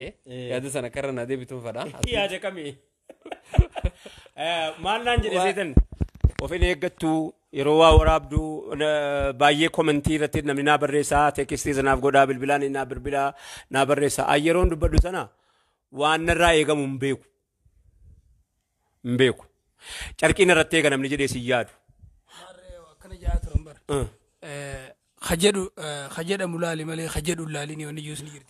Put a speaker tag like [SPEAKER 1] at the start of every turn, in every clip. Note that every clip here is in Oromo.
[SPEAKER 1] Yaada sana karra naa deebituun fadha.
[SPEAKER 2] Yaada kamii? Maal naan jedhe seetan? Of hin eeggattu yeroo waa waraabdu, baay'ee commentii irratti namni naa barreessaa, textii sanaaf godhaa, bilbilaan naa bilbilaa naa barreessaa. Ay, yeroon dubbadhu sana waan narraa eegamu hin beeku. Hin beeku. Carqiin irratti eega namni jedhee si yaadu.
[SPEAKER 3] Akkana jaa turan bara. Ka jedhamu laali malee ka jedhu laalini wanni jiruus ni jirti.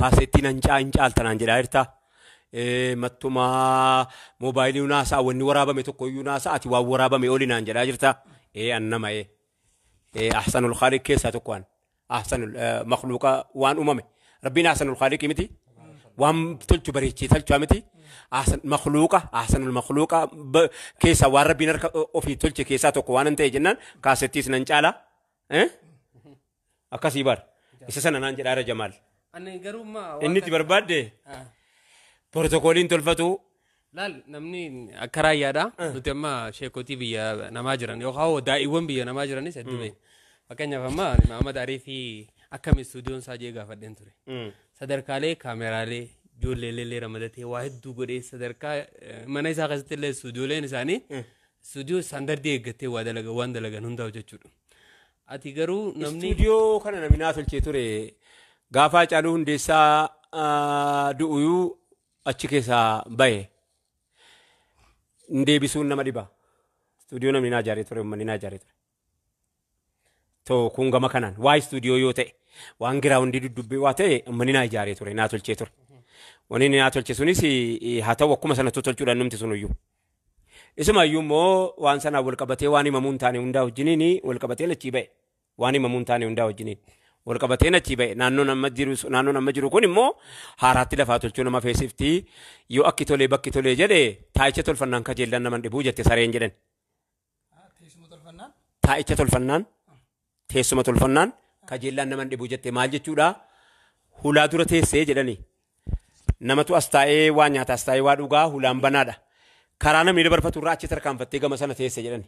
[SPEAKER 2] Kaasettiin hin caaltanaan jedhaa jirta. Mattumaa moobaayilii naasaa wanni waraabame tokko iyyuu naasaa, ati waan waraabame oli naan jedhaa jirta. An nama ahsanul khaaliq keessaa tokko an. Ahsanul makhluuqa waan uumame. Rabbiin ahsanul khaaliqi miti. Waan tolchu bareechee tolchaa miti. Ahsan makhluuqa, ahsanul makhluuqa keessaa waan Rabbiin harka ofii tolche keessaa tokko waan hin ta'e jennaan kaasettiis nan caala. Akkasii bar. Isa sana naan jedhaa Jamaal.
[SPEAKER 1] Ani garuu ma
[SPEAKER 2] Inni itti barbaadde protokooliin tolfatu.
[SPEAKER 1] Laal, namni akka raayyaadha. Nuti amma sheekotii biyya namaa jiran yookaan daa'iiwwan biyya namaa jiranis hedduu beekna. Fakkeenyaaf, amma Mahamad Ariifii akkam istuudiyoon isaa jee gaafadheen ture. Sadarkaalee kaameraalee ijoolleellee ramadatee waa hedduu godhee, sadarkaa mana isaa keessatti illee istuudiyooleen isaanii istuudiyoo standardii eeggattee waa dalagan, waan dalagan hundaa hojjechuudha. Ati garuu namni
[SPEAKER 2] Istuudiyoo kana namni naa tolchee ture, gaafa Hacaaluu Hundeessaa du'uyuu achi keessaa bahe. Hin deebisuun nama dhiba. Istuudiyoo namni naa ijaaree ture, uummanni naa ijaaree ture. To kun gama kanaan waa istuudiyoo yoo ta'e, waan groundii duddubbee waa ta'e, uummanni naa ijaaree ture, naa tolchee ture. Wanni inni naa tolche sunis haa ta'u, akkuma sanattuu tolchuudhaan numti sunuyyuu. Isumayyuu immoo waan sanaan wal qabatee waan himamuu hin taane hundaa wajjiniin wal qabatee achii ba'e. Waan himamuu hin taane hundaa wajjiniin wal qabatee achii ba'e. Naannoon amma jiru kun immoo haaraatti lafaa tolchuu nama feesifti. Yoo akki tolee bakki tolee jedhe, taa'icha tolfannaan kajeellan naman dhibuu jette sareen jedhan.
[SPEAKER 3] Teessuma tolfannaan.
[SPEAKER 2] Taa'icha tolfannaan, teessuma tolfannaan kajeellaan naman dhibuu jette maal jechuudha? Hulaa dura teessee jedhani. Namatu as taa'ee waa nyaata, as taa'ee waa dhugaa, hulaan banaadha. Karaa namni dabarfatu irraa achi tarkaanfattee gama sana teesse jedhani.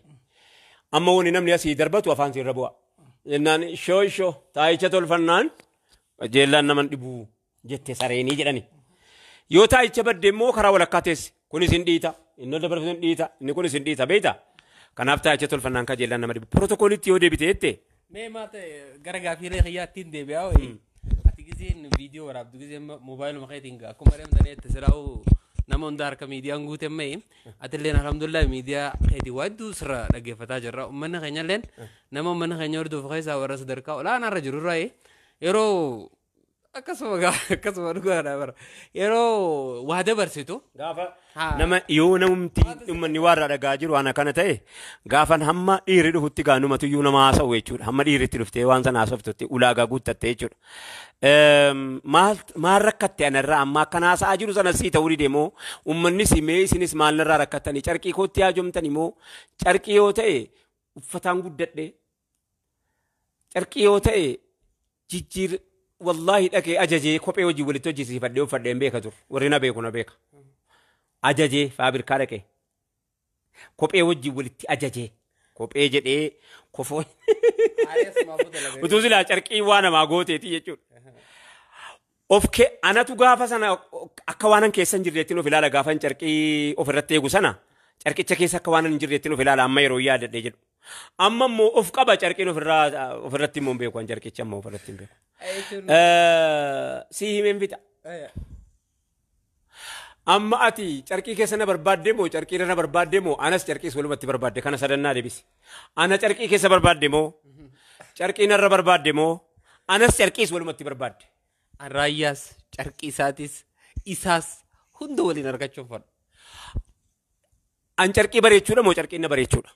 [SPEAKER 2] Amma wanni namni asii darbatu afaan sirra bu'a. Jennaan ishoo ishoo taa'icha tolfannaan kajeellaan naman dhibuu jette sareenii jedhani. Yoo taa'icha badde immoo karaa walakkaa teesse. Kunis hin dhiita. Inni dabarfatu hin dhiita. Inni kunis hin dhiita, beektaa? Kanaaf taa'icha tolfannaan kajeellaan nama dhibu. Protokoolitti yoo deebite jette.
[SPEAKER 1] Mee maa ta'e, gara gaafiilee kiyyaattiin deebi'aa wayii. Ati giseen viidiyoo waraabdu, giseen moobaayiluma keetiin gaa akkuma deemtanii itti siraa'u nama hunda harka miidiyaan guute mee, atilleen alhamdulillah miidiyaa keetii waa hedduu sirra dhaggeeffataa jirra. Uummanni keenya illeen nama uummanni keenya hordofu keessaa warra sadarkaa olaanaa irra jiru irraa yeroo akkasuma gaa akkasuma dhugaadha bara yeroo waa dabarsitu.
[SPEAKER 2] Gaafa nama yoo namumti uummanni waa irraa dhagaa jiru waan akkana ta'e, gaafan hamma dhiirri dhufutti gaa numatu iyyuu nama haasa'u jechuudha. Hamma dhiirritti dhuftee waan sana haasoftutti ulaagaa guuttatte jechuudha. Maal maal rakkatte anarraa amma akkan haasa'aa jiru sana sii ta'uu dide moo, uummannis mee isinis maal narraa rakkattanii, carqii kootti haajomtanii moo, carqii yoo ta'e uffataan guddadhe, carqii yoo ta'e jijjiir, wallaahi dhaqee ajajee kophee hojii walitti hojjisiifadhee uffadheen beeka dur, warri na beeku na beeka. Ajajee faabirikaa dhaqee kophee wajjin walitti ajajee kophee jedhee kofoo utuu silaa carqii waa namaa gooteeti jechuudha. Of kee anatu gaafa sana akka waan keessa hin jirreettiin of ilaala, gaafa carqii ofirratti eegu sana carqicha keessa akka waan hin jirreettiin of ilaala amma yeroo yaadadhee jedhu. Amma immoo of qaba, carqiin ofirraa ofirratti immoo hin beeku, an carqicha immoo ofirratti hin beeku. Si himeen fixa. Amma ati carqii keessa na barbaadde moo, carqii irra na barbaadde moo, anas carqiis walumatti barbaadde? Kana sadannaa deebisi. Ana carqii keessa barbaadde moo, carqii narra barbaadde moo, anas carqiis walumatti barbaadde?
[SPEAKER 1] Raayyaas carqii isaatis isaas hunda waliin argachuun fadha.
[SPEAKER 2] An carqii bareechuudha moo carqiin na bareechuudha?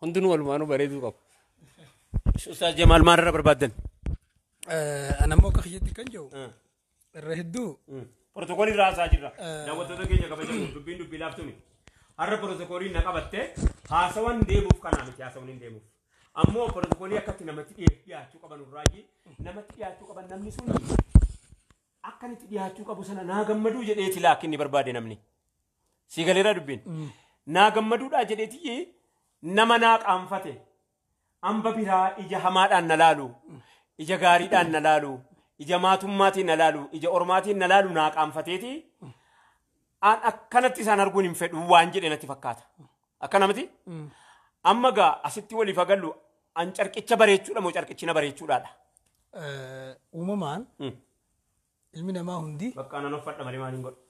[SPEAKER 1] Hundinuu walumaanuu bareeduu qabu.
[SPEAKER 2] Ustaaz Jamaal, maalirra barbaaddan?
[SPEAKER 3] Ana immoo akka kiyyatti kan jiru irra hedduu
[SPEAKER 2] Protokoolii irraa haasaa jirra. Daawwattoota keenya kabajamu, dubbiin dubbii laaftuni. Har'a protokooliin na qabatte, haasawan deemuuf kanaa miti, haasawan hin deemuuf. Ammoo protokoolii akkatti namatti dhiyaachuu qaban urraayyi namatti dhiyaachuu qaban, namni sun akka inni dhiyaachuu qabu sana naa gammaduu jedheeti laakki inni barbaade namni. Sii galeera dubbiin. Naa gammaduudhaa jedheeti nama naa qaanfate. Amba biraa ija hamaadhaan na laalu. Ija gaariidhaan na laalu, ija maatummaatiin na laalu, ija ormaatiin na laalu naa qaanfateeti. An akkanatti isaan arguun hin fedhu waan jedhe natti fakkaata. Akkana miti? Amma gaa asitti waliif agallu an carqicha bareechuudha moo carqichi na bareechuudhaadha?
[SPEAKER 3] Uumamaan ilmi namaa hundi
[SPEAKER 2] Bakka anan uffadha malee maaliin godha?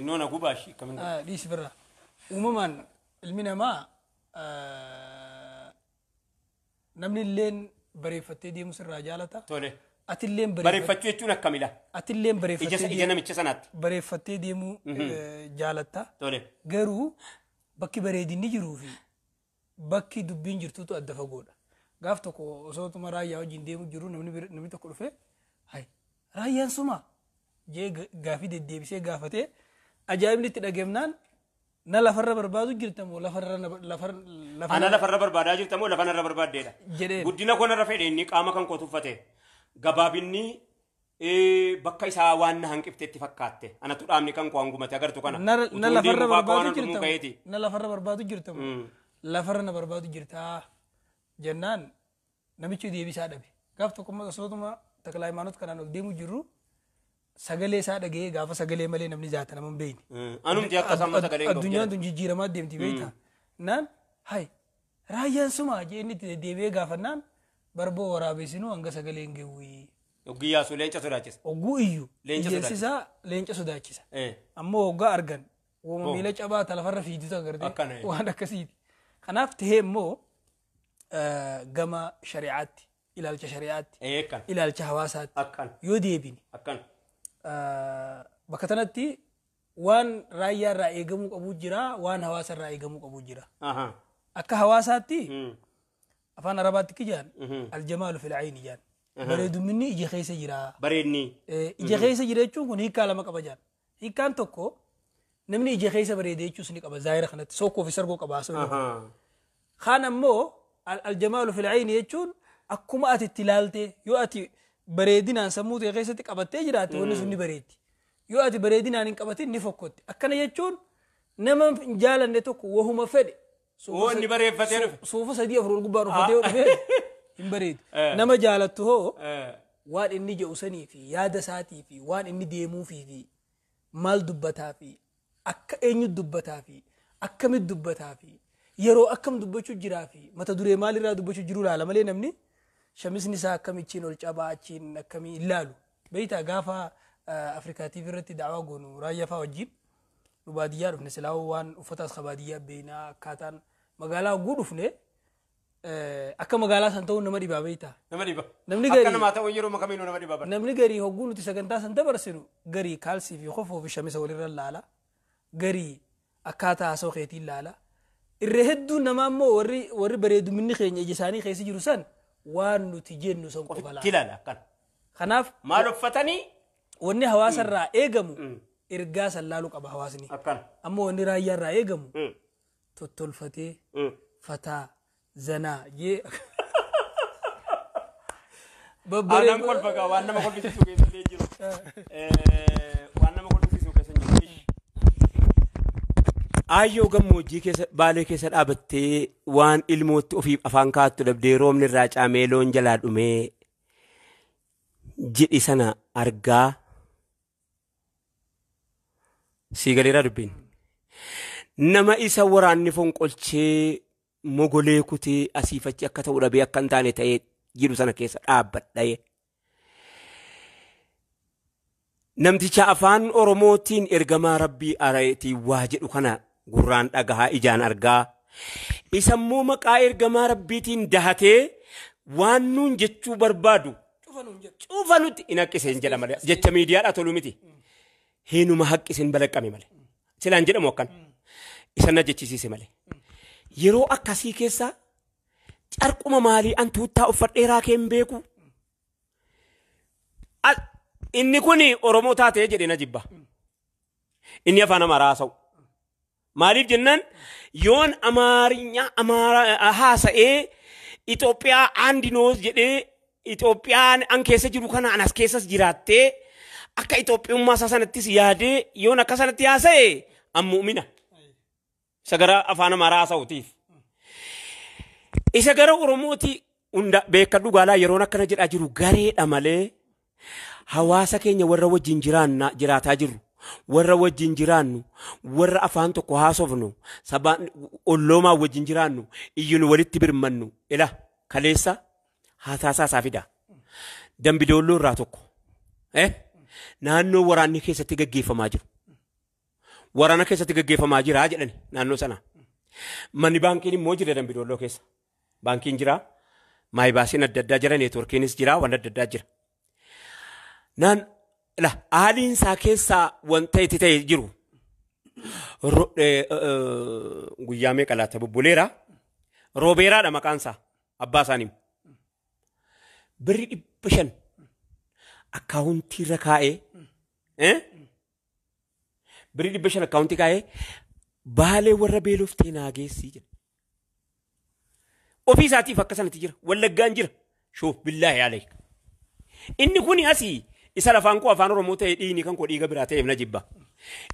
[SPEAKER 2] Innoo na gubaa ishii akkamiin godha?
[SPEAKER 3] Dhiisi birra. Uumamaan ilmi namaa namni illeen bareeffattee deemu sirraa jaalata.
[SPEAKER 2] Tole.
[SPEAKER 3] Atilleen
[SPEAKER 2] Bareeffachuu jechuun akkamidha?
[SPEAKER 3] Atilleen
[SPEAKER 2] Ija
[SPEAKER 3] bareeffattee
[SPEAKER 2] ija namicha sanaatti.
[SPEAKER 3] Bareeffattee deemuu jaalatta.
[SPEAKER 2] Tole.
[SPEAKER 3] Garuu bakki bareedinni jiruu fi bakki dubbiin jirtutu adda fagoodha. Gaaf tokko osoo tuma Raayyaa wajjin deemu jiru namni tokko dhufee, "Hay, Raayyaan suma?" jee gaafii deddeebisee gaafatee ajaa'ibni itti dhageemnaan, "Na lafarra barbaadu jirta moo lafarra lafarra
[SPEAKER 2] Ana lafarra barbaadaa jirta moo lafa narra barbaaddeedha?
[SPEAKER 3] Jedheen.
[SPEAKER 2] Guddina koo narra fedhe inni qaama kan koo tuffate. Gabaabinni bakka isaa waan na hanqifteetti fakkaatte. Anatu dhaabni kan koo hangumate agartu kana.
[SPEAKER 3] Na
[SPEAKER 2] Utuun
[SPEAKER 3] na lafarra
[SPEAKER 2] deemu fa'aa akka waan
[SPEAKER 3] barbaadu
[SPEAKER 2] dhumuu
[SPEAKER 3] jirta
[SPEAKER 2] ka'eeti.
[SPEAKER 3] moo na lafarra barbaadu jirta moo lafarra na barbaadu jirtaa jennaan namichi deebisaa dhabe. Gaaf tokko immoo osootuma Takla Hayimaanoot kanaan ol deemu jirru sagalee isaa dhaga'ee, gaafa sagalee malee namni jaata nama hin beekne.
[SPEAKER 2] Anumti akka samma sagalee hin qabu
[SPEAKER 3] Addunyaan
[SPEAKER 2] jedhe.
[SPEAKER 3] tun jijjiiramaa deemti beektaa. Naan, "Hay, Raayyaan suma?" jee inni itti deddeebi'ee gaafannaan, "Barboo waraabessinuu hanga sagalee hin geewwii."
[SPEAKER 2] Oggii yaasuu leenca sodaachisa.
[SPEAKER 3] Ogguu iyyuu
[SPEAKER 2] Leenca
[SPEAKER 3] iyyeessi isaa leenca sodaachisa. Ammoo hoggaa argan wooma miila cabaa ta lafarra fiidutu agartee
[SPEAKER 2] Akkana, eh.
[SPEAKER 3] waan akkasiiti. Kanaaf tahee immoo gama shari'aatti, ilaalcha shari'aatti,
[SPEAKER 2] Akkana.
[SPEAKER 3] ilaalcha hawaasaatti
[SPEAKER 2] Akkana.
[SPEAKER 3] yoo deebine
[SPEAKER 2] Akkana.
[SPEAKER 3] Bakka tanatti waan Raayyaa irraa eegamuu qabu jira, waan hawaasa irraa eegamuu qabu jira. Akka hawaasaatti afaan Arabaatti kijaan الجمال في العين jaan, bareedumminni ija keessa jira.
[SPEAKER 2] Bareedni.
[SPEAKER 3] Ija keessa jira jechuun kun hiikkaa lama qaba jaan. Hiikkaan tokko namni ija keessa bareede jechuus ni qaba, zaayira kanatti sokkoo fi sargoo qaba haasawuu. Kaan ammoo الجمال في العين jechuun akkuma ati itti ilaalte, yoo ati bareedinaan sammuu ta'e keessatti qabattee jiraatte wanni sun ni bareeddi. Yoo ati bareedinaan hin qabatin ni fokkotti. Akkana jechuun nama hin jaalanne tokko wahuma fedhe
[SPEAKER 2] Oo inni bareeffatee dhufe.
[SPEAKER 3] Suufa sadii afur ol gubbaan uffatee yoo dhufe hin bareedu. Nama jaalattu hoo waan inni jedhu sanii fi yaada isaatii fi waan inni deemuufii fi maal dubbataa fi akka eenyu dubbataa fi akkamit dubbataa fi yeroo akkam dubbachuu jiraa fi mata duree maalirraa dubbachuu jiru laala malee namni shamisni isaa akkamichiin ol cabaa achiin akkamii hin laalu. Beeytaa, gaafa Afrikaatiif irratti da'awaa goonu Raayyaa fa'aa wajjin nu baadiyyaa dhufne, silaa waan uffataas ka baadiyyaa beeynaa, akkaataan magaalaa hogguu dhufne akka magaalaa san ta'uun nama dhibaa beeytaa.
[SPEAKER 2] Nama dhiba.
[SPEAKER 3] Namni
[SPEAKER 2] Akka
[SPEAKER 3] garii
[SPEAKER 2] namaa ta'u yeroo kamiinuu nama dhiba bara.
[SPEAKER 3] Namni garii hogguu nuti sagantaa san dabarsinu garii kaalsii fi kofoo fi shamisa walirra laala. Garii akkaataa haasawaa keetiin laala. Irra hedduun namaa immoo warri bareeduminni keenya ija isaanii keessa jiru san waan nuti jennu san qofa
[SPEAKER 2] Ofitti
[SPEAKER 3] laala.
[SPEAKER 2] ilaala akkana.
[SPEAKER 3] Kanaaf
[SPEAKER 2] Maal uffatanii?
[SPEAKER 3] Wanni hawaasa irraa eegamu ergaa san laaluu qaba hawaasni.
[SPEAKER 2] Akkana.
[SPEAKER 3] Ammoo wanni Raayyaa irraa eegamu tottolfatee fataa zanaa jee
[SPEAKER 2] Aannan kolfa gaa waan nama kolfisiisu keessa illee jiru. Waan nama kolfisiisu keessa hin jiru. Aayyoo gammoojjii keessa Baalee keessa dhaabattee waan ilmootti ofiif afaan kaattu dhabdee, roobni irraa caamee loon jalaa dhumee jedhi sana argaa sii galeeraa dubbiin. Nama isa waraanni fonqolchee mogolee kutee asiifachi akka ta'u dhabee akka hin taane ta'ee jiru sana keessa dhaabbadhaye. Namticha afaan Oromootiin ergamaa Rabbii arayeetiin waa jedhu kana gurraan dhagahaa, ijaan argaa. Isa immoo maqaa ergamaa Rabbiitiin dahatee waan nuun jechuu barbaadu cufa nutti hin haqqiseen jedha malee jecha miidiyaadhaa tolu miti. Hinuma haqqiseen balaqqame malee. Silaan jedhamu akkan. Isa na jechisiise malee. Yeroo akkasii keessa carquma maalii an tuuttaa uffadheeraa kee hin beeku. Inni kun Oromoo taatee jedhee na jibba. Inni afaan Amaaraa haasa'u. Maaliif jennaan yoon Amaarinyaa Amaaraa haasa'ee Itoophiyaa አንድ ነው jedhee Itoophiyaan an keessa jiru kana anas keessas jiraattee akka Itoophiyummaa isaa sanattis yaadee yoon akka sanatti haasa'e an mu'mina. Isa gara afaan Amaaraa haasa'utiif. Isa gara Oromooti Hunda beekadhu gaalaa yeroon akkana jedhaa jiru gareedha malee hawaasa keenya warra wajjin jiraanna jiraataa jirru warra wajjin jiraannu warra afaan tokko haasofnu sabaan olloomaa wajjin jiraannu iyyuu walitti birmannu ila kaleessa haasaasaa isaa fida. Dambidoolloo irraa tokko. Naannoo waraanni keessatti gaggeeffamaa jiru. Waraana keessatti gaggeeffamaa jira jedhani naannoo sana. Manni baankiin immoo jira Dambidoolloo keessa. Baankiin jira. Maayibaasiin adda addaa jira, neetworkiinis jira, waan adda addaa jira. Naan la haaliin isaa keessaa wanta itti ta'e jiru. Guyyaa meeqa laata bubbuleera. Roobeeraadha maqaan isaa abbaa isaanii. Birri 500 akkaawuntii irra kaa'ee birri 500 akkaawuntii kaa'ee baalee warra beeloftee naa geessii jedha. Ofii isaatiif akka sanatti jira. Wallaggaan jira. Shoof billaahi aleek. Inni kuni asii isa lafaan koo afaan Oromoo ta'e dhiigni kan koo dhiiga biraa ta'eef na jibba.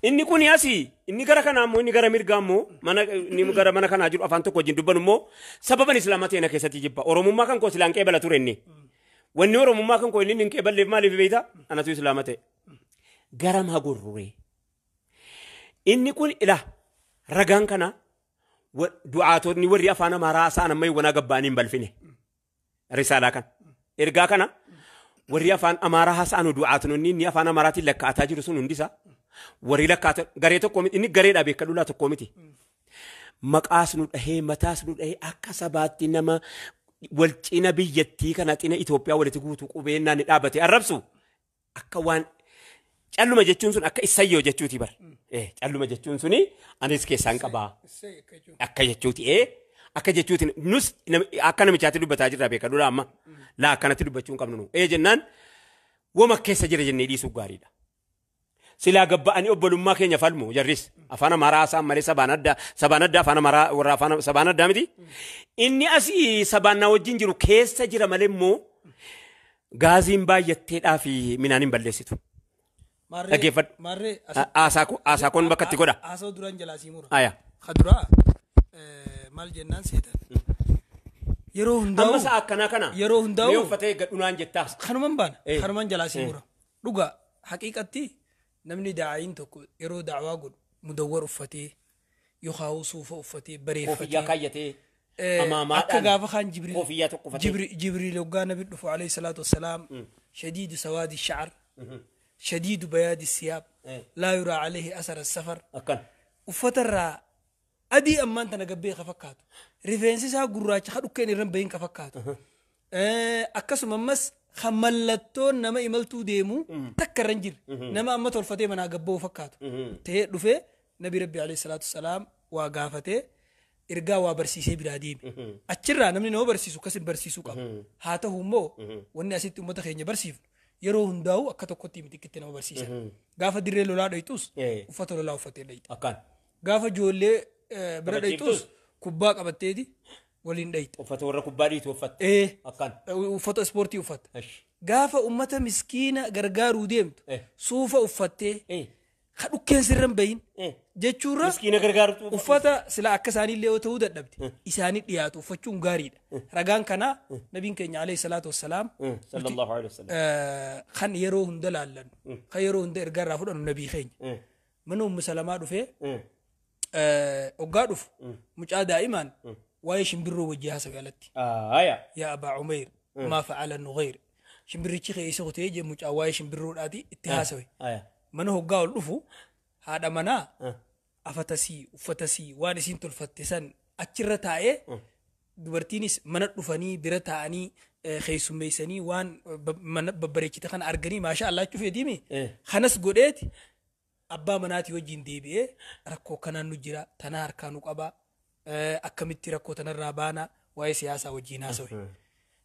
[SPEAKER 2] Inni kuni asii inni gara kanaa immoo inni gara mirgaa immoo mana inni gara mana kanaa jiru afaan tokko wajjin dubbanu immoo sababan islaamaa ta'e na keessatti jibba. Oromummaa kan koo silaan qeebala ture inni. Wanni Oromummaa kan koo inni hin qeeballeef maaliif beektaa? Anatu islaama ta'e. Garam hagurrure. Inni kun ila ragaan kana du'aatonni warri afaan Amaaraa isaan amma wanaa gabbaanii hin balfine. Risaalaa kana. Ergaa kana warri afaan Amaaraa haasa'an du'aatonni inni afaan Amaaraatiin lakkaa'ataa jiru sun hundisaa warri lakkaa'atan garee tokko miti inni gareedhaa beekadhu laa tokko miti. Maqaas nu dhahee mataas nu dhahee akka sabaatti nama wal cina biyyattii kana cina Itoophiyaa walitti guutuu qubeennaan ni dhaabbate arrabsu akka waan calluma jechuun sun akka issayyoo jechuuti bara. Calluma jechuun suni anis keessaan qabaa. Akka jechuuti akka jechuuti nus akka namichaatti dubbataa jirra beekadhu laa amma laa akkanatti dubbachuu hin qabnu nu. Jennaan wama keessa jira jennee dhiisuu gaariidha. Silaa gabba'anii obbolummaa keenya falmu jarris afaan Amaaraa haasa'an malee sabaan adda afaan Amaaraa warra afaan sabaan addaa miti. Inni asii sabaan na wajjin jiru keessa jira malee immoo gaaziin baay'atteedhaa fi midhaan hin balleessitu. Dhaggeeffadhu. Haasaa koon bakka itti godha.
[SPEAKER 3] Haasoo duraan jalaa sii mura.
[SPEAKER 2] Aya.
[SPEAKER 3] Kaduraa maal jennaan seetan. Yeroo hundaa'u.
[SPEAKER 2] Amma sa'a akkanaa kana.
[SPEAKER 3] Yeroo hundaa'u.
[SPEAKER 2] Mee uffatee gadhunaan jettaa.
[SPEAKER 3] Kanuman baana. Kanuman jalaa sii mura. Dhugaa haqiiqatti namni daa'iin tokko yeroo da'waa godhu mudawwar uffatee yookaan suufa uffatee bareeffatee.
[SPEAKER 2] Koofiyyaa kaayyatee. Amaamaadhaan.
[SPEAKER 3] Akka gaafa kaan Jibriil.
[SPEAKER 2] Koofiyyaa tokko uffatee.
[SPEAKER 3] Jibriil hoggaa nabi dhufu alayhi salaatu wassalaam shadiidu sawaadi shacar. شديد بياد الثياب لا يرى عليه أثر السفر. وفترة أدي أما أنت نجبيه خفكاته ريفينسي سا قراش خدوا كان يرن بين خفكاته أكسم مس خملتون نما إملتو ديمو تكرنجر نما أما تولفتي من أجبوه فكاته تهدفه نبي ربي عليه الصلاة والسلام وقافته إرجع وبرسيسي براديم أتشرا نمني نو برسيسو كسب برسيسو كاب هاته مو والناس تمتخين برسيف yeroo hundaa'u akka tokkotti miti itti nama barsiisan. Gaafa dirree lolaa dhayxus uffata lolaa uffatee dhayxa.
[SPEAKER 2] Akkaan.
[SPEAKER 3] Gaafa ijoollee bira dhayxus kubbaa qabatteeti waliin dhayxa.
[SPEAKER 2] Uffata warra kubbaa dhiitu uffatte. Akkaan.
[SPEAKER 3] Uffata ispoortii uffatta. Gaafa ummata miskiina gargaaruu deemtu suufa uffattee ka dhukkeen sirran bahin jechuurra
[SPEAKER 2] miskiina gargaartu
[SPEAKER 3] uffata sila akka isaaniillee yoo ta'uu dadhabde isaanii dhiyaatu uffachuun gaariidha. Ragaan kanaa nabiin keenya alayhi salaatu wassalaam
[SPEAKER 2] sallallahu alayhi wasallam
[SPEAKER 3] kan yeroo hunda laallannu kan yeroo hunda ergaa irraa fudhannu nabii keenya. Mana Ummu Salamaa dhufee hoggaa dhufu mucaa daa'imaan waa'ee shimbirroo wajjii haasawee alatti. Yaa Abaa Umayr maa facala nughayr shimbirrichi keessa kutee jee mucaa waa'ee shimbirroodhaati itti haasawe. Mana hoggaa ol dhufu haadha manaa afatasii uffatasii waan isiin tolfatte san achirra taa'ee dubartiinis mana dhufanii bira taa'anii keessummeessanii waan mana babbareechite kana arganii maasha Allah jechuu feetiimi. Kanas godheeti abbaa manaatii wajjin deebi'ee rakkoo kanaan nu jira tanaa harkaa nu qabaa akkamitti rakkoo tanarraa baanaa waa'ee siyaasaa wajjin haasawe.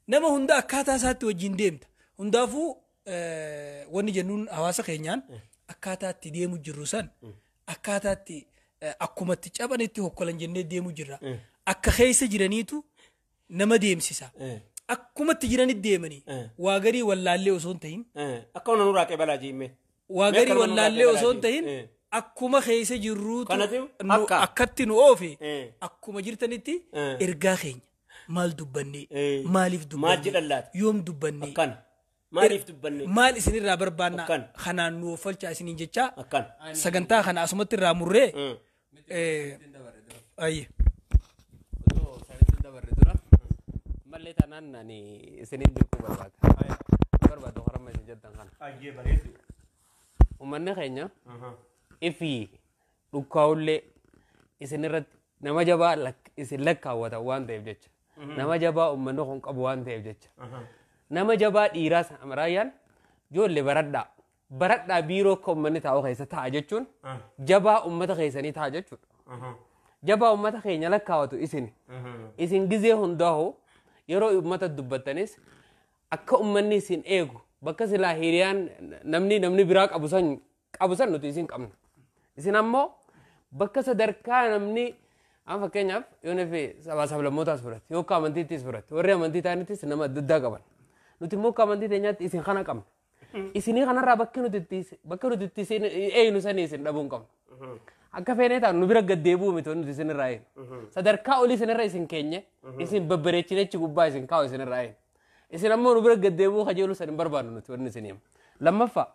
[SPEAKER 3] Nama hunda akkaataa isaatti wajjin deemta. Hundaafuu wanni jennuun hawaasa keenyaan akkaataatti deemu jirru san akkaataatti akkumatti cabanitti hokkolan jennee deemu jirra. Akka keessa jiraniitu nama deemsisa. Akkumatti jiranitti deemanii waa garii wallaallee osoo hin ta'in.
[SPEAKER 2] Akka waan nurraa qeebalaa jiimme.
[SPEAKER 3] Waa garii wallaallee osoo hin ta'in akkuma keessa jirruutu akkatti nu oofe akkuma jirtanitti ergaa keenya. Maal dubbanne? Maaliif
[SPEAKER 2] Maal
[SPEAKER 3] dubbanne?
[SPEAKER 2] jedhan laata?
[SPEAKER 3] Yoom dubbanne?
[SPEAKER 2] Akkana. Maaliif dubbanne?
[SPEAKER 3] Maal isinirraa barbaanna?
[SPEAKER 2] Akkan.
[SPEAKER 3] Kanaan nu oofalchaa isiniin jechaa
[SPEAKER 2] Akkana.
[SPEAKER 3] sagantaa kana asumatti irraa murree ayye.
[SPEAKER 1] Otoo sanitti dabarre dura mallee taanaan ani isiniin beekuu barbaada. Barbaadu harama isin jettan kana.
[SPEAKER 2] Ayyee bareedu.
[SPEAKER 1] Uummanni keenya ifii dhukkaa'ullee isin irratti nama jabaa isin lakkaawwatan waan ta'eef jecha. Nama jabaa uummanni kun qabu waan ta'eef jecha. Nama jabaa dhiiraas raayyaan ijoollee baradhaa. Baradhaa biiroo akka uummanni taa'u keessa taa'a jechuun jabaa uummata keessanii taa'a jechuudha. Jabaa uummata keenya lakkaawwatu isin. Isin gizee hundaa'u yeroo uummata dubbattanis akka uummanni isin eegu bakka silaa hiriyaan namni biraa qabu san nuti isin qabna. Isin ammoo bakka sadarkaa namni amma fakkeenyaaf yoo nufi sabaa sablammootaas fudhatte yoo akka amantiittis fudhatte warri amantii ta'anittis nama adda addaa qaban. Nuti immoo akka amantii teenyaatti isin kana qabna. Isinii kanarraa bakki nuti itti isin eeynu sanii isin dhabuu hin qabnu. Akka feenee taanu nu bira gad deebi'uu miti wanti nuti isinirraa eegnu. Sadarkaa olii isinirra isin keenye isin babbareechine achi gubbaa isin kaa'u isinirraa eegnu. Isin ammoo nu bira gad deebi'uu kajeeluu san hin barbaannu nuti wanni isin himu. Lammaffaa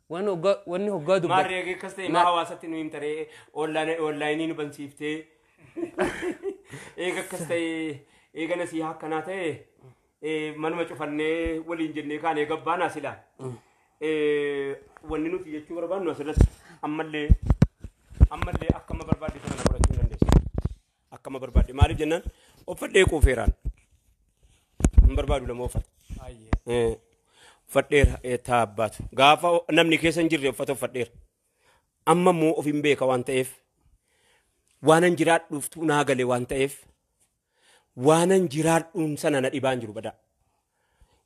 [SPEAKER 1] wanni hoggaa dubbatu.
[SPEAKER 2] Maarree akkas ta'e maa hawaasatti nu himtaree onlaayinii nu bansiiftee eega akkas ta'e eega nasii akkanaa ta'e manuma cufannee waliin jennee kaanee gabbaanaa silaa. Wanni nuti jechuu barbaannu asirratti ammallee akkama barbaadde sana godhachuu hin dandeessu. Akkama barbaadde maaliif jennaan uffadhee quufeeraan hin barbaadu lama uffata. Uffadheera taabbaatu gaafa namni keessa hin jirre uffata uffadheera. Amma immoo of hin beeka waan ta'eef waanan jiraadhuuf naa gale waan ta'eef waanan jiraadhuun sana na dhibaan jiru badaa.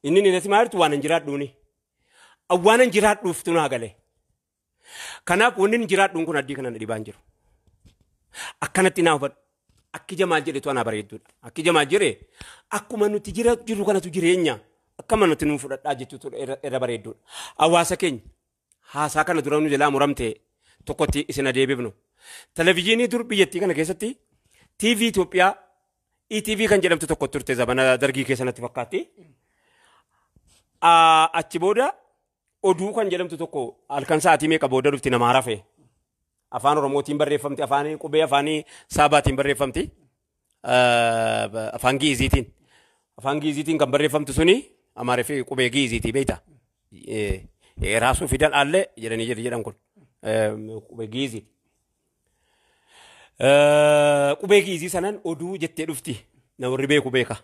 [SPEAKER 2] Inni ni natti maaltu waanan jiraadhuuni. Waanan jiraadhuuf naa gale. Kanaaf wanni inni jiraadhuun kun addii kana na dhibaan jiru. Akkanatti naa hubadhu. Akki Jamaal jedhetu anaa bareedduudha. Akki Jamaal jedhe akkuma nuti jirru kanatu jireenya. Akkama nuti nuun fudhadhaa jechuutu irra bareedduudha. Hawaasa keenya haasaa kana dura nu jalaa muramte tokkotti isin adeebifnu. Televezyiinii dur biyyattii kana keessatti TV Itoophiyaa ETV kan jedhamtu tokko turte zamana dargii keessa natti fakkaatti. Achi booda oduu kan jedhamtu tokko halkan sa'aatii meeqa booda dhufti namaa rafe. Afaan Oromootiin barreeffamti, afaan qubee afaanii Saabaatiin barreeffamti. Afaan Gi'iziitiin. Afaan Gi'iziitiin kan barreeffamtu suni Amaarii fi qubee Gi'iziitii beektaa. Raasuu fidal aallee jedhanii jedhan kun qubee Gi'iziiti. Qubee Gi'izii sanaan oduu jettee dhufti. Namoonni beeku beeka.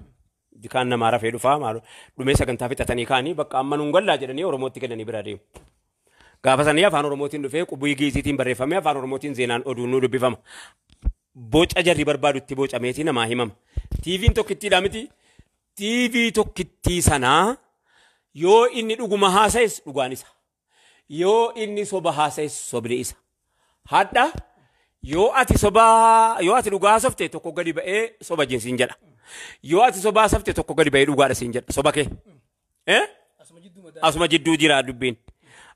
[SPEAKER 2] Kaan namaa rafee dhufaa maal dhumee sagantaa fixatanii kaanii bakka amma nuun gallaa jedhanii Oromootti kennanii bira deemu. Gaafa sanii afaan Oromootiin dhufee qubee Gi'iziitiin barreeffamee afaan Oromootiin zeenaan oduun nu dubbifama. Boca jarri barbaadutti bocameetii namaa himama. TV'n tokkittiidha miti. TV tokkittii sanaa yoo inni dhuguma haasa'es dhugaan isa. Yoo inni soba haasa'es sobni isa. Hadha yoo ati sobaa yoo ati dhugaa haasofte tokko gadi ba'ee soba jinsiin jedha. Yoo ati sobaa haasofte tokko gadi ba'ee dhugaadha siin jedha. Soba kee. Asuma jidduu jira dubbiin.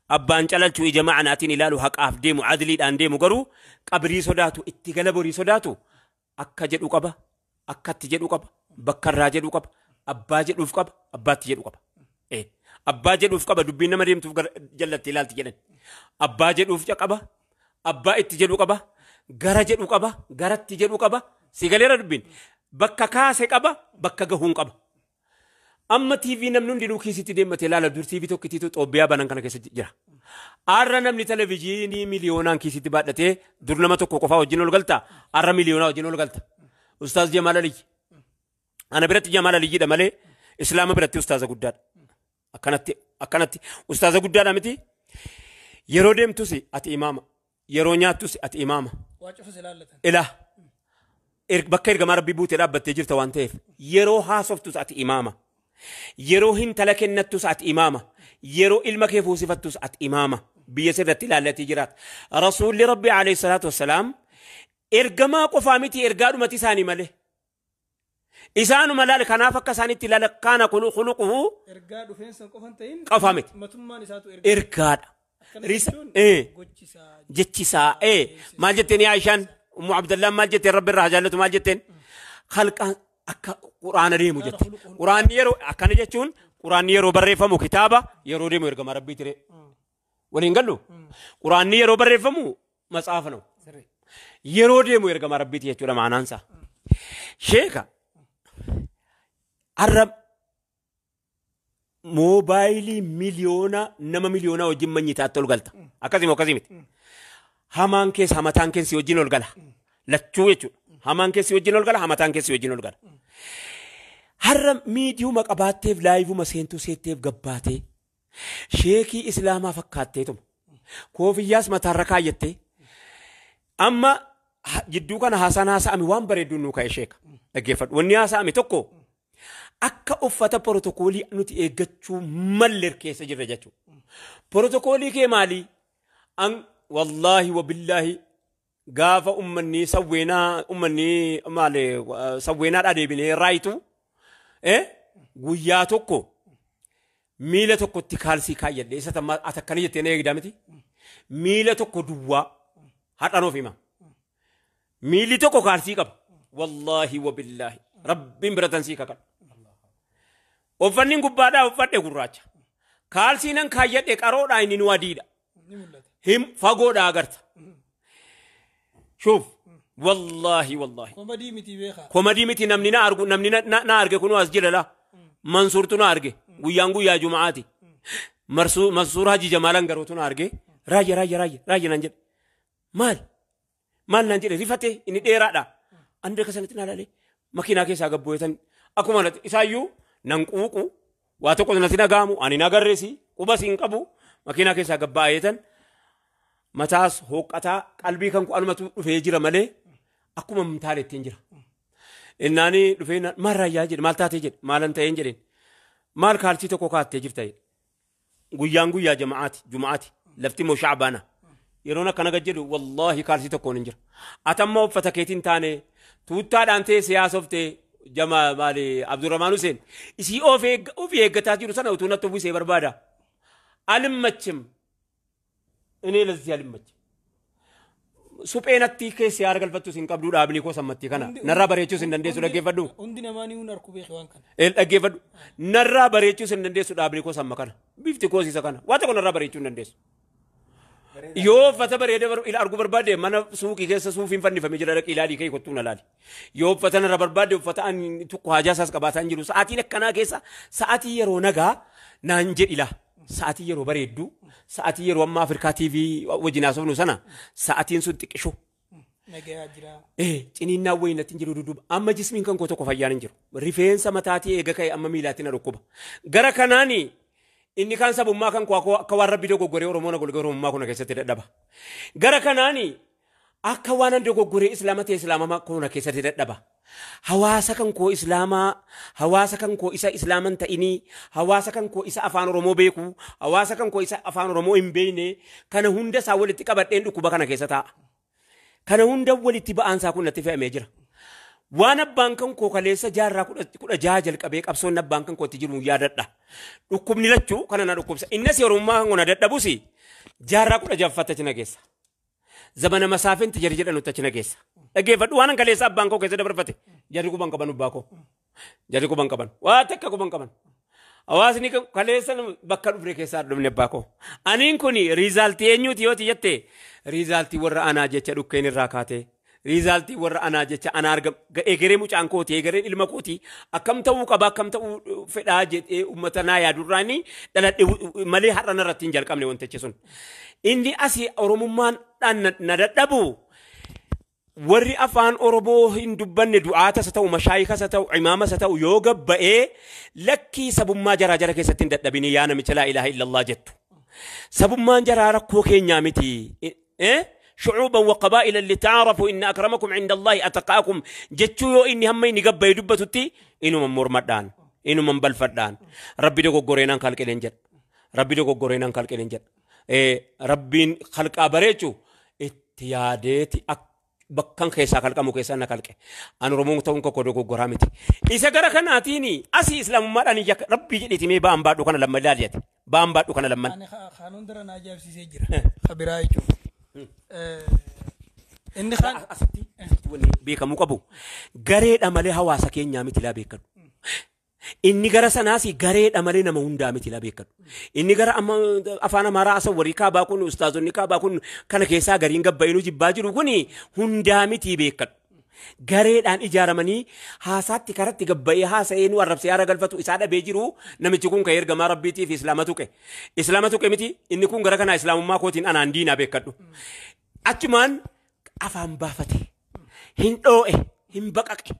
[SPEAKER 2] Abbaan calalchuu ija ma'anaatiin ilaalu haqaaf deemu adliidhaan deemu garuu qabrii sodaatu itti gala borii sodaatu akka jedhu qaba akkatti jedhu qaba bakka irraa jedhu qaba abbaa jedhuuf qaba abbaatti jedhu qaba. Abbaa jedhuuf qaba dubbiin nama deemtuuf jallatti ilaalti jedhan. Abbaa jedhuuf qaba abbaa itti jedhu qaba gara jedhu qaba garatti jedhu qaba si galeera dubbiin bakka kaase qaba bakka gahuun qaba. Amma TV namni hundinuu kiisitti deemmatee ilaala dur TV tokkittiitu Xoobbiyaa banan kana keessa jira. Har'a namni televezyiinii miliyoonaan kiisitti baadhatee dur nama tokko qofaa wajjin ol galta har'a miliyoonaa wajjin ol galta. Ustaaz Jamaal Aliyyi. Ana biratti Jamaal Aliyyiidha malee Islaama biratti ustaaza guddaadha. Akkanatti ustaaza guddaadha miti. Yeroo deemtus ati imaama. Yeroo nyaattus ati imaama. Ilaa bakka ergamaa rabbii buutee dhaabbattee jirta waan ta'eef yeroo haasoftus ati imaama. Yeroo hintala kennattus ati imaama. Yeroo ilma kee fuusifattus ati imaama. Biyya sirratti ilaallatii jiraata. Rasuulli Rabbi alayhi salaatu wassalaam ergamaa qofaa miti ergaadhumati isaanii malee. Isaanuma laala kanaaf akka isaanitti ilaala kaana khuluquhu.
[SPEAKER 3] Ergaa dhufeensa qofan ta'in.
[SPEAKER 2] Qofaa miti.
[SPEAKER 3] Matummaan isaatu ergaadha.
[SPEAKER 2] Ergaadha. Jechisaa. Maal jetteen yaa Aishaan? Ummu Abdallaan maal jetteen? Rabbi irraa jaallatu maal jetteen? Khalqaan Akka quraana deemu jette. Quraanni yeroo akkana jechuun quraanni yeroo barreeffamu kitaaba, yeroo deemu ergama rabbii ture. Waliin gallu? Quraanni yeroo barreeffamu matsaafa ነው. Yeroo deemu ergama rabbiiti jechuudha maanaansaa. Sheeka, har'a moobaayilii miliyoona nama miliyoonaa wajjin manyitaatti ol galta. Akkasii moo akkasii miti? Hamaan keessa hamataan keessi wajjin ol gala. Lachuu jechuudha. Hamaan keessi wajjin ol gala, hamataan keessi wajjin ol gala. Har'a miidiyuma qabaatteef laayivuma seentuu seetteef gabbaatee sheekii islaamaa fakkaatteetuma. Koofiyyaas mataarra kaayyattee amma jidduu kana haasaan haasa'ame waan bareedduun nuu ka'e, sheeka. Dhaggeeffadhu. Wanni haasa'ame tokko akka uffata porotokoolii nuti eeggachuu malle keessa jirra jechuudha. Porotokoolii kee maali? An wallaahi wa billaahi gaafa ummanni sawweenaa, ummanni maali, sawweenaadhaa deebinee raayitu guyyaa tokko miila tokkotti kaalsii kaayyadhe. Isa tamma ati akkana jettee na eegdaa miti, miila tokko duwwaa hadhaan of hima. Miilli tokko kaalsii qaba. Wallaahi wa billaahi rabbiin biratan sii kakadha. Uffanni gubbaadhaa uffadhe gurraacha. Kaalsiinan kaayyadhe qaroodhaa, inni nu adiidha.
[SPEAKER 3] Ni mul'ata.
[SPEAKER 2] Him fagoodhaa agarta. Shuuf, wallaahi wallaahi.
[SPEAKER 3] Komadii miti, beekaa.
[SPEAKER 2] Komadii miti, namni na argu, namni na arge kunuu as jira laa. Mansuurtu na arge, guyyaan guyyaa Juma'aati. Mansuur Haji Jamaalan garuutu na arge. Raayya, raayya, raayya, raayya naan jedhe. Maal? Maal naan jedhe, rifate, inni dheeraadha. Andi akka sanatti na ilaalee makiinaa keessaa gabbu'eetan akkuma natti isaayyuu nan quuqu, waa tokko natti dhaga'amu, ani nagarreesi qubas hin qabu, makiinaa keessaa gabbaa'eetan mataas hooqqataa qalbii kan anumatu dhufee jira malee akkuma hin taane ittiin jira. Innaani dhufee maal raayyaa jedhe, maal taatee jedhe, maalan ta'een jedheen, maal kaalsii tokko kaattee jirta jedhe. Guyyaan guyyaa jama'aati, juma'aati, lafti immoo shacbaana. Yeroon akkana gad jedhu wallaahi kaalsii tokkoon hin jira. Atamma uffata keetiin taane tuuttaadhaan ta'e siyaasoftee jama maali Abdurrahmaan Hussein isii ofii eeggataa jiru sana utuu natti uwwisee barbaada. አልመችም፣ እኔ ለዚህ አልመችም። Suphee natti keessi haara galfattus hin qabdu, dhaabni koo sammattii kana narraa bareechuus hin dandeessu, dhaggeeffadhu.
[SPEAKER 3] Hundi namaa ni hun arku beeke waan kana.
[SPEAKER 2] Dhaggeeffadhu, narraa bareechuus hin dandeessu, dhaabni koo samma kana, bifti koos isa kana, waa tokko narraa bareechuu hin dandeessu. Yoo uffata bareedee ila arguu barbaade mana suuqii keessa suufiin fannifamee jira, dhaqii ilaalii kee kottuu na laali. Yoo uffata narra barbaade uffata ani tokko haajaa isaas qabaataa hin jiru. Sa'aatiin akkanaa keessa sa'aatii yeroo nagaa naan jedhi laa. Sa'aatii yeroo bareedduu, sa'aatii yeroo amma Afrikaa TV wajjin haasofnu sana, sa'aatiin sun xiqqishu.
[SPEAKER 3] Nagayaa jira.
[SPEAKER 2] Ciniinnaan wayii natti hin jiru dudduuba. Amma jismiin kan koo tokko fayyaan hin jiru. Rifeensa mataatii eega ka'e amma miilaatti na dhukkuba. Gara kanaani inni kaan sabummaa kan koo akka waan rabbi dogoggoree Oromoo na golgee Oromummaa kuna keessatti dadhaba. Gara kanaani akka waan an dogoggoree Islaama ta'e Islaamama kuna keessatti dadhaba. Hawaasa kan koo Islaamaa, hawaasa kan koo isa Islaaman ta'inii, hawaasa kan koo isa afaan Oromoo beeku, hawaasa kan koo isa afaan Oromoo hin beekne, kana hunda isaa walitti qabadheen dhukkuba kana keessa taa'a. Kana hunda walitti ba'aansaa kun natti fe'amee jira. Waan abbaan kan koo kaleessa jaarraa 16 jalqabee qabsoon abbaan kan kootti jiru yaadadha. Dhukkubni lachuu kana na dhukkubsa. Innis yerummaa kan na dadhabus jaarraa 16ffaatti achi na geessa. Zamana masaafinti jari jedhanutti achi na geessa. Dhaggeeffadhu, waan kaleessa abbaan koo keessa dabarfate. Jarri quban qaban abbaa koo. Jarri quban qaban. Waa takka quban qaban. Hawaasni kaleessa bakka dhufne keessaa dhufne abbaa koo. Aniin kun riizaaltii eenyuuti yooti jette, riizaaltii warra anaa jecha dhukkeen irraa kaatee. Riizaaltii warra anaa jecha ana argam egeree mucaan kooti, egereen ilma kooti akkam ta'uu qaba, akkam ta'uu fedhaa jedhee uummata naa yaadurraani dhaladhe malee har'a narratti hin jalqabne wantichi sun. Inni asii Oromummaan na dadhabu, warri afaan Oromoo hin dubbanne du'aatas haa ta'u, mashaayikas haa ta'u, imaamas haa ta'u, yoo gabba'ee lakkii sabummaa jaraa jara keessatti hin dadhabini, yaa namicha laa ilaaha illallah jettu. Sabummaan jaraa rakkoo keenyaa miti. شعوبا وقبائل لتعارفوا إن أكرمكم عند الله أتقاكم jechuu yoo inni hamma inni gabbaye dubbatutti inuma mormadhaan, inuma balfadhaan, rabbi dogoggoreenaan kalqeleen jedha, rabbi dogoggoreenaan kalqeleen jedha. Rabbiin kalqaa bareechu itti yaadeeti bakkan keessaa kalqamu keessaa na kalqe. An Oromoon ta'uun tokko dogoggoraa miti. Isa gara kanaatiin asii islaamummaadhaan yakka rabbii jedheeti, mee ba'an baadhu kana lamman ilaali ati, ba'an baadhu kana lamman.
[SPEAKER 3] Ani kaanuun dara na ajaa'ibsiisee jira. Kabiraa jechuudha. Inni kaan
[SPEAKER 2] Asitti wanni beekamuu qabu. Gareedha malee hawaasa keenyaa miti laa beekadhu. Inni gara sanaas gareedha malee nama hundaa miti laa beekadhu. Inni gara amma afaan Amaaraa asa warri kaabaa kun ustaazonni kaabaa kun kana keessaa gariin gabbayinuu jibbaa jiru kun hundaa miti beekadhu. Gareedhaan ijaaramanii haasaatti karatti gabbayee haasa'ee nu arrabsee haara galfatu isaa dhabee jiru namichi kun kan ergamaa rabbiitii fi islaama tuqe. Islaama tuqe miti inni kun gara kanaa islaamummaa kootiin anaan diinaa beekadhu. Achumaan afaan baafate hin dhoo'e hin baqaqe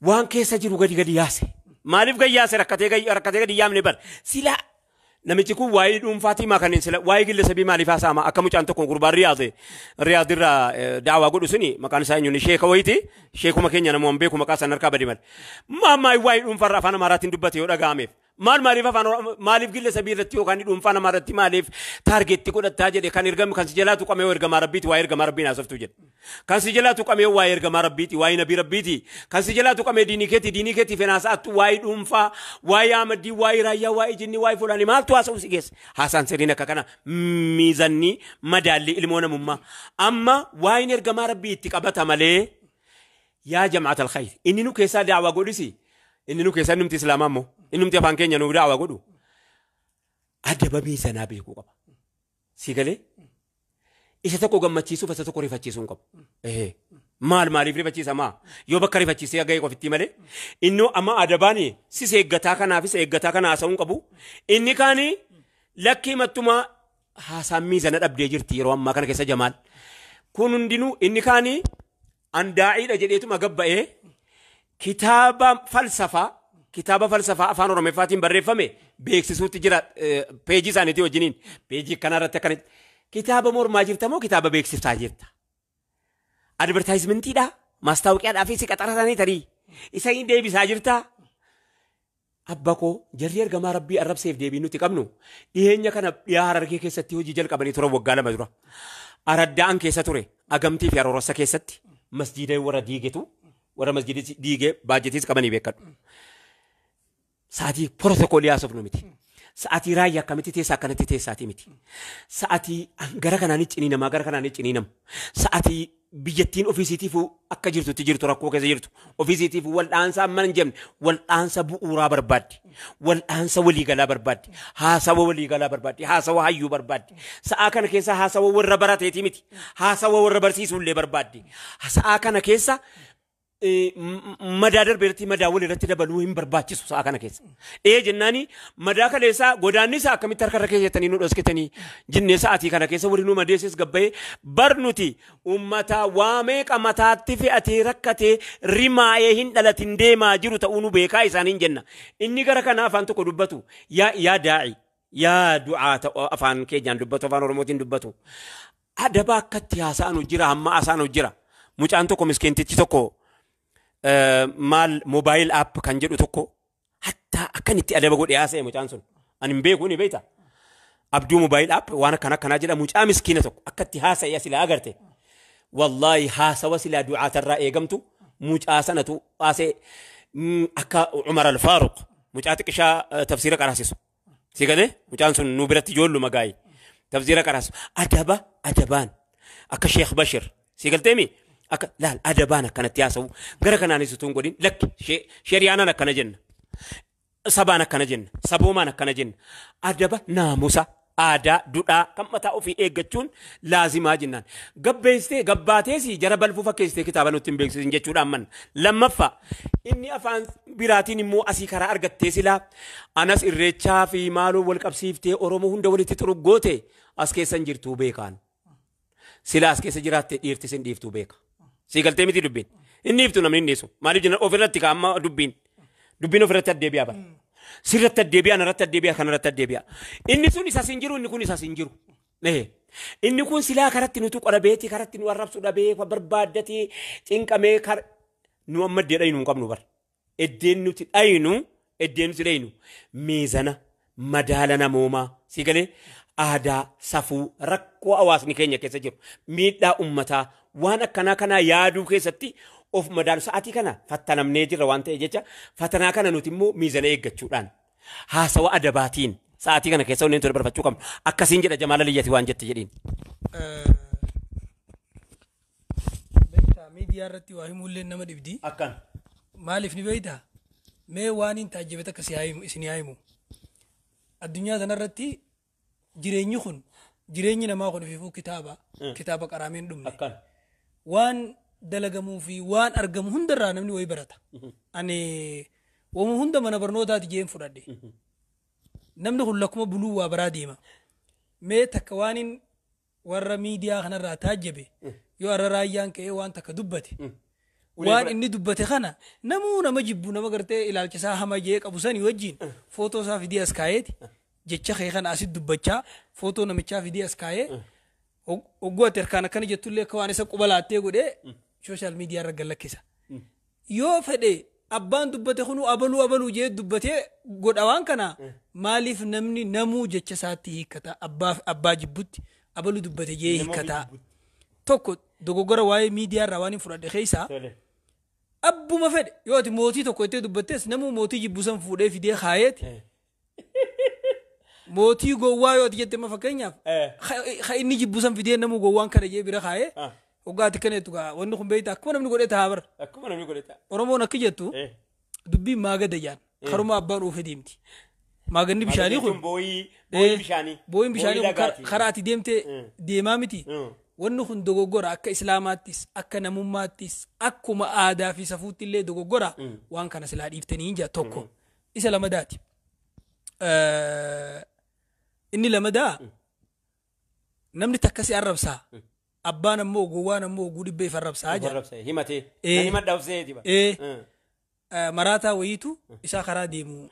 [SPEAKER 2] waan keessa jiru gadi gadi yaase. Maaliif gadi yaase rakkatee gadi yaamne bar sila namichi kun waa'ee dhuunfaatii maa kanneen sila waa'ee gilla sabii maaliif haasa'ama akka mucaan tokko gurbaan Riyaad Riyaad irraa daawaa godhu suni maqaan isaa eenyuun sheeka wayiiti sheekuma keenya namoonni beeku maqaa isaan harkaa badi malee. Maammaa waa'ee dhuunfaarra afaan Amaaraatiin dubbate yoo dhaga'ameef maal maaliif afaan maaliif gilla sabii irratti yookaan dhuunfaa namaa irratti maaliif target godhattaa jedhe kan ergamu kan si jalaa tuqamee ergamaa rabbiiti waa'ee ergamaa rabbiin haasoftu jedhe. Kan si jalaa tuqamee waa'ee ergamaa rabbiiti waa'ee nabii rabbiiti kan si jalaa tuqamee diinii keetii fenaasaattu waa'ee dhuunfaa waa'ee amaddii waa'ee raayyaa waa'ee jinni waa'ee fulaanii maaltu haasa'u si geesse haasaan sirriin akka kana miizanni madaalli ilmoo namummaa amma waa'een ergamaa rabbii itti qabata malee yaa jamaat alkhayr inni nu keessaa daawaa godhisi inni nu keessaa numti islaamaa immoo inni numti afaan keenya nu daawaa godhu adaba miizanaa beekuu qaba. Si galee isa tokko gammachiisuuf isa tokko rifachiisuu hin qabu. Maal maaliif rifachiisa maa yoo bakka rifachiisee gahee qofitti malee innoo amma adabaan si eeggataa kanaafis eeggataa kana haasa'uu hin qabu. Inni kaani lakkii mattumaa haasaan miizana dhabdee jirti yeroo ammaa kana keessa jamaal. Kun hundinuu inni kaani andaa'iidha jedheetuma gabba'ee kitaaba falsafaa afaan Oromeeffaatiin barreeffame beeksisuutti jira peejii isaaniitii wajjiniin peejii kanarratti akkanatti kitaaba mormaa jirta moo kitaaba beeksisaa jirta? Advertisementiidha maastaawoqiyaadhaa fi si qaxaratanii tarii isa hin deebisaa jirta? Abba koo jarri ergamaa rabbii arrabseef deebii nuti qabnu dhiyeenya kana dhiyaa Harargee keessatti hojii jalqabanii turan waggaa 2 dura. Aradda'an keessa ture agamtii fi aroorassa keessatti masjiida warra diigetu warra masjiidi diigee baajetiis qabanii beekadhu. Sa'aatii porotokoolii haasofnu miti. Sa'aatii raayyaa akkamitti teessaa akkanatti teessaatii miti. Sa'aatii gara kanaan ciniinamaa gara kanaan ciniinamu. Sa'aatii biyyattiin ofiisiitiif akka jirtutti jirtu rakkoo keessa jirtu. Ofiisiitiif wal'aansa amma hin jenne wal'aansa bu'uuraa barbaaddi. Wal'aansa waliigalaa barbaaddi. Haasawa waliigalaa barbaaddi. Haasawa hayyuu barbaaddi. Sa'aa kana keessa haasawa warra barateeti miti. Haasawa warra barsiisuullee barbaaddi. Sa'aa kana keessa madaa darbe irratti madaa wal irratti dabaluu hin barbaachisu sa'a kana keessa. Ee jennaani madaa kaleessaa godaanni isaa akkamitti harka irra keessatanii nu dhoskitanii jinnee sa'aatii kana keessa warri nu madeesses gabbayee bar nuti uummata waa meeqa mataatti fe'atee rakkatee rimaa'ee hin dhalatin deemaa jiru ta'uu nu beekaa isaaniin jenna. Inni gara kana afaan tokko dubbatu yaa daa'i yaa du'aa afaan keenyaan dubbatu afaan Oromootiin dubbatu. Adaba akkatti haasa'anu jira hamma haasa'anu jira. Mucaan tokko miskiintichi tokko maal mobile app kan jedhu tokko hatta akkan itti adaba godhe haasa'e mucaan sun. Ani hin beeku ni beekta. Abduu mobile app waan akkana akkanaa jedha mucaa miskiina tokko akkatti haasa'e silaa agarte. Wallaahi haasawa silaa du'aatarraa eegamtu mucaa sanatu haasa'e akka Umar al-Faaruq mucaa xiqqishaa tafsiira qaraasisu. Si galee mucaan sun nu biratti ijoolluma gaayi. Tafsiira qaraasisu. Adaba adabaan akka Sheekh Bashir si galteemi akka laal adabaan akkanatti haasa'u gara kanaanis utuu hin godhin lakki shari'aanaan akkana jenna. Sabaan akkana jenna. Saboomaan akkana jenna. Adaba naamusa aadaa duudhaa kan mataa ofii eeggachuun laazimaa jennaan. Gabbeessitee gabbaatees jara balfuu fakkeessitee kitaaba nutti hin beeksisin jechuudhaan manna. Lammaffaa inni afaan biraatiin immoo asii karaa argattee silaa anas irreechaa fi maaloo wal qabsiiftee Oromoo hunda walitti xurugoote as keessa hin jirtuu beekaan. Silaa as keessa jiraatte dhiirtis hin dhiiftuu beeka. Si galtee miti dubbiin. Inni dhiiftu namni hin dhiisu. Maaliif jenna ofirratti kaa'amma dubbiin. Dubbiin ofirratti addeebi'a bara. Sirratti addeebi'a, narratti addeebi'a, kanarratti addeebi'a. Inni sun isas hin jiru, inni kun isas hin jiru. Inni kun silaa karatti nutu qorabeeti, karatti nu arrabsu dhabee, barbaaddatee, cinqamee nu amma iddee dhayinu hin qabnu bara. Iddeen nuti dhayinu, iddeen nuti dhayinu miizana madaala namoomaa si galee aadaa, safuu, rakkoo hawaasni keenya keessa jiru, miidhaa uummataa waan akkanaa kanaa yaaduu keessatti of madaalu sa'aatii kana fattanamnee jirra waan ta'e jecha fattanaa kana nuti immoo miizana eeggachuudhaan haasawa adabaatiin sa'aatii kana keessa wanneen ture barfachuu qabnu akkasiin jedha Jamaala Liyyati waan jette jedhiin.
[SPEAKER 3] Miidiyaa irratti waa himuullee nama dhibdi.
[SPEAKER 2] Akkan.
[SPEAKER 3] Maaliif ni beektaa? Mee waan hin taajjabe takka si haa himu isin haa himu. Addunyaa kanarratti jireenyi kun jireenyi namaa kun ififuu kitaaba kitaaba qaraamee hin dhumne.
[SPEAKER 2] Akkan.
[SPEAKER 3] Waan dalagamuu fi waan argamu hundarraa namni wayii barata. Ani wamu hunda mana barnootaati jeen fudhadhe. Namni kun lakkuma buluu waa baraa deema. Mee takka waan hin warra miidiyaa kanarraa taajjabe yoo arra raayyaan ka'ee waan takka dubbate. Waan inni dubbate kana namuu nama jibbu nama gartee ilaalcha isaa hama jee qabu sanii wajjin footoo isaa fidee as kaayeeti jecha kee kana asitti dubbachaa footoo namichaa fidee as kaayee hogguu ati harkaan akkana jettullee akka waan isa quba laattee godhee social media irra gallakkisa. Yoo fedhe abbaan dubbate kunuu abaluu abaluu jee dubbatee godha waan kana maaliif namni namuu jecha isaatti hiikkata abbaa jibbutti abaluu dubbate jee hiikkata. Tokko dogoggora waa'ee miidiyaa irraa waan hin fudhadhe keessaa abbuma fedhe yoo ati mootii tokko ittee dubbattes namuu mootii jibbu san fuudhee fidee kaayeeti. Mootii gowwaa yoo ati jette amma fakkeenyaaf ka inni jibbu san fidee namuu gowwaan kana jee bira kaayee hoggaa ati kana jettu gaa wanni kun beektaa akkuma namni godhee ta'a bara.
[SPEAKER 2] Akkuma namni godhee ta'a.
[SPEAKER 3] Oromoon akka jettu dubbiin maagada jaan karuma abbaan oofee deemti. Maaganni bishaanii kun
[SPEAKER 2] booyii bishaanii.
[SPEAKER 3] Booyiin bishaanii kun karaa ati deemtee deemaa miti. Wanni kun dogoggora akka islaamaattis akka namummaattis akkuma aadaa fi safuutti illee dogoggora waan kana silaa dhiiftanii hin jaa tokko. Isa lamadaati. Inni lamadaa namni takka si arrabsaa. Abbaan ammoo gowwaan ammoo oguu dhibbee if arrabsaa jira.
[SPEAKER 2] Himatee. Himadhaa of seeti.
[SPEAKER 3] Maraataa wayiitu isaa karaa deemu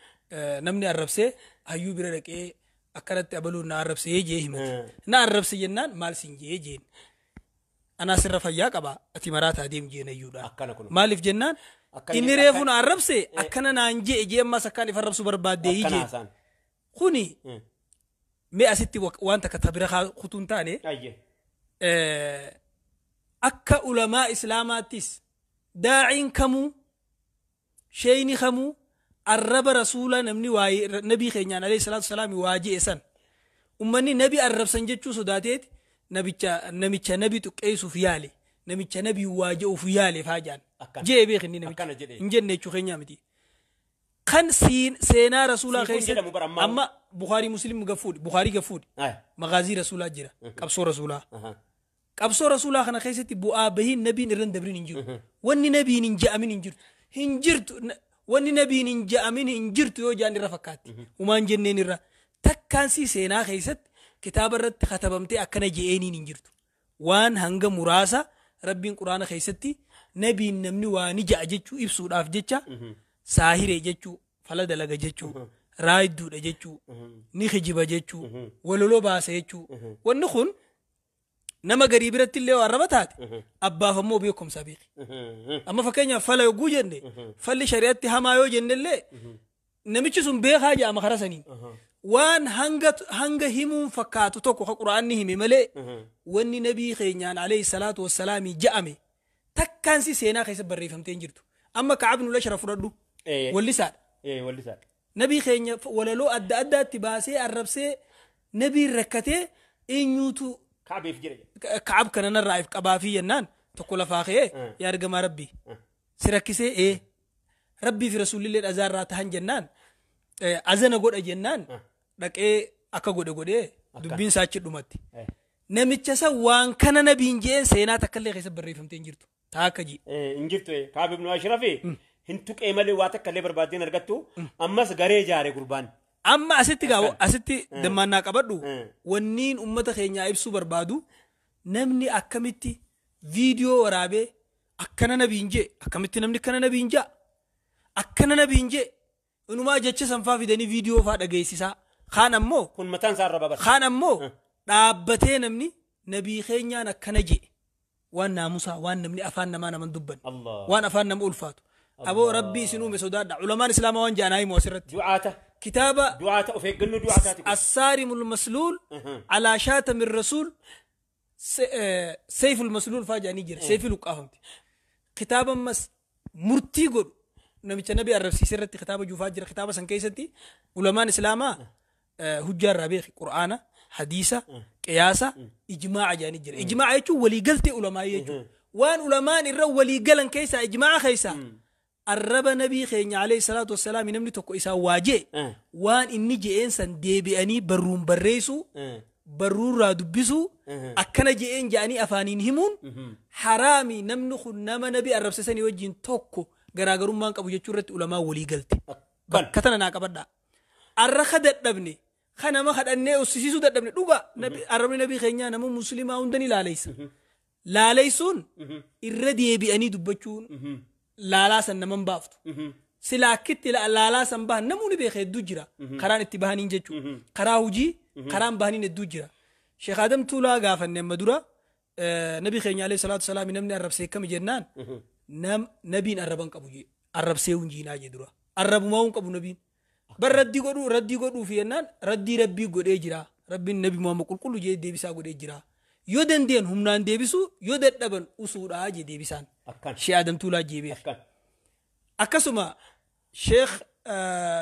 [SPEAKER 3] namni arrabsee hayyuu bira dhaqee akkanatti abaluun na arrabsee jee himate. Na arrabse jennaan maal siin jee jeen. Anaa sirra fayyaa qaba ati maraataa deem jeen hayyuudha. Maaliif jennaan inni reefu na arrabse akkana naan jee jee ammas akkaan if arrabsu barbaaddee jeen. Kuni mee asitti waan takka tabira kutuun taane akka ulamaa islaamaattis daaciin kamuu sheeyni kamuu arraba rasuula namni waa'ee nabii keenyaan alayhi salaatu wasalaam waa je'e san ummanni nabi arrabsan jechuu sodaateeti namicha nabi tuqqeessuuf yaale namicha nabi waa je'uuf yaale faa jaan je'e beek inni namicha hin jenne jechuu keenyaa miti. Kan seenaa rasuulaa keessatti amma Bukhaarii Muslim gafuudhi Bukhaarii gafuudhi magaazii rasuulaa jira qabsoo rasuulaa. Qabsoo rasuulaa kana keessatti bu'aa bahiin nabiin irra hin dabrin hin jiru. Wanni nabiin hin je'amin hin jirtu. Hin jirtu wanni nabiin hin je'amin hin jirtu yoo jaan irra fakkaatti. Umaan jenneen irra takkaansii seenaa keessatti kitaaba irratti katabamtee akkana je'eeniin hin jirtu. Waan hanga muraasa rabbiin quraana keessatti nabiin namni waa ni ja'a jechuu ibsuudhaaf jecha saahiree jechuu fala dalaga jechuu raayidduudha jechuu ni kijiba jechuu waloloo baasa jechuu wanni kun nama garii biratti illee waan arraba taate abbaaf ammoo beekumsa beeki. Amma fakkeenyaaf fala yogguu jenne falli shari'aatti hamaa yoo jenne illee namichi sun beekaa jedhama karaa saniin. Waan hanga himuun fakkaatu tokko ka quraanni hime malee wanni nabii keenyaan alayhi salaatu wassalaami je'ame takkaansi seenaa keessa barreeffamtee hin jirtu. Amma Ka'ab ibn al-Ashraf fudhadhu. Wallisaadha.
[SPEAKER 2] Wallisaadha.
[SPEAKER 3] Nabii keenya walaloo adda addaatti baasee arrabsee nabiin rakkatee eenyuutu
[SPEAKER 2] Ka'abiif jira.
[SPEAKER 3] Ka'ab kana narraa if qabaafii jennaan tokko lafaa ka'ee yaa ergamaa rabbii si rakkisee rabbii fi rasuulillee dhazaarraa tahan jennaan azana godha jennaan dhaqee akka godhe godhee dubbiin isaa achi dhumatti. Namicha san waan kana nabiin jeen seenaa takka illee keessa barreeffamtee hin jirtu. Taakka ji.
[SPEAKER 2] Hin jirtu Ka'ab ibn Ashraf hin tuqee malee waa takka illee barbaaddeen argattu ammas garee jaare gurbaan.
[SPEAKER 3] Amma asitti gaa asitti dammaannaa qabadhu wanniin ummata keenyaa ibsuu barbaadu namni akkamitti viidiyoo waraabee akkana nabiin jee akkamitti namni akkana nabiin jaa akkana nabiin jee inumaa jecha sanfaa fidanii viidiyoo faa dhageessisaa kaan ammoo
[SPEAKER 2] kun mataan isaa irra babata.
[SPEAKER 3] Kaan ammoo dhaabbatee namni nabii keenyaan akkana jee waan naamusaa waan namni afaan namaa naman dubban waan afaan nama ulfaatu. Aboo rabbii isin uume sodaadha ulamaan islaamaa waan ja'an himu asirratti.
[SPEAKER 2] Du'aata.
[SPEAKER 3] كتابة
[SPEAKER 2] دعاء أفقنوا دعاء
[SPEAKER 3] الصارم المسلول على شاتم الرسول سيف المسلول فاجأ نيجر سيف الوقافمت كتابة مس مرتي قول نبي النبي الرسول سرت كتابة جوفاجر كتابة سنكيستي علماء الإسلام هجار ربيخ قرآن حديثة قياسة إجماع جاني جر إجماع يجو ولي قلت علماء يجو Waan ulamaan irra walii galan keessaa, ijmaa'a keessaa, arraba nabii keenya alayhi salaatu wassalaam namni tokko isaa waa jee, waan inni je'een san deebi'anii barruun barreessuu, barruurraa dubbisuu, akkana je'een je'anii afaaniin himuun haraami. Namni kun nama nabii arrabse sanii wajjin tokko garaagarummaan qabu jechuu irratti ulamaan walii galte. Bakka tana naa qabadhaa. Arra ka dadhabne, ka nama kadhannee ussisiisuu dadhabne, dhuga arrabni nabii keenyaa nama muslimaa hunda ni laaleysa. Laaleysuun irra deebi'anii dubbachuun laalaa san naman baaftu. Sila akkitti laalaa san bahan namuu ni beeka, hedduu jira. Karaan itti bahaniin jechuudha. Karaa hojii karaan bahaniin hedduu jira. Sheekh Adam Tuulaa gaafanne amma dura, nabii keenya alayhi salaatu salaam namni arrabsee akkami jennaan, nam nabiin arraban qabu jee, arrabsee hunjiinaa jee dura. Arrabumaa hin qabu nabiin. Bar raddii godhuu, raddii godhuu fi jennaan raddii rabbii godhee jira. Rabbiin nabi Muhammad qulqullu jee deebisaa godhee jira. Yoo dandeen humnaan deebisuu, yoo dadhaban usuudhaa jee deebisaan.
[SPEAKER 2] Akkan.
[SPEAKER 3] Sheekh Adam Tuulaa jee beeka.
[SPEAKER 2] Akkan.
[SPEAKER 3] Akkasuma Sheekh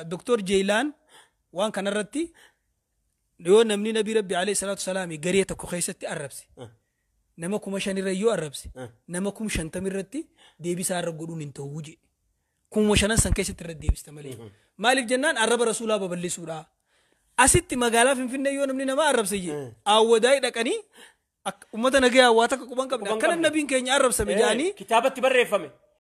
[SPEAKER 3] Dr. Jeelaan waan kanarratti, yoo namni nabii rabbi alayhi salaatu salaami garee tokko keessatti arrabse, nama 5,000 irra yoo arrabse, nama 50,000 irratti deebisaa irra godhuun hin ta'uu jedhe. 5,000 san keessatti irra deebista malee. Maaliif jennaan arraba rasuulaa babal'isuudha. Asitti magaalaa Finfinnee yoo namni nama arrabse jedhe, awwadaa'ii dhaqanii uummata nagayaa waa takka quban qabne akkana nabiin keenya arrabsame jedhanii
[SPEAKER 2] Kitaabatti barreeffame.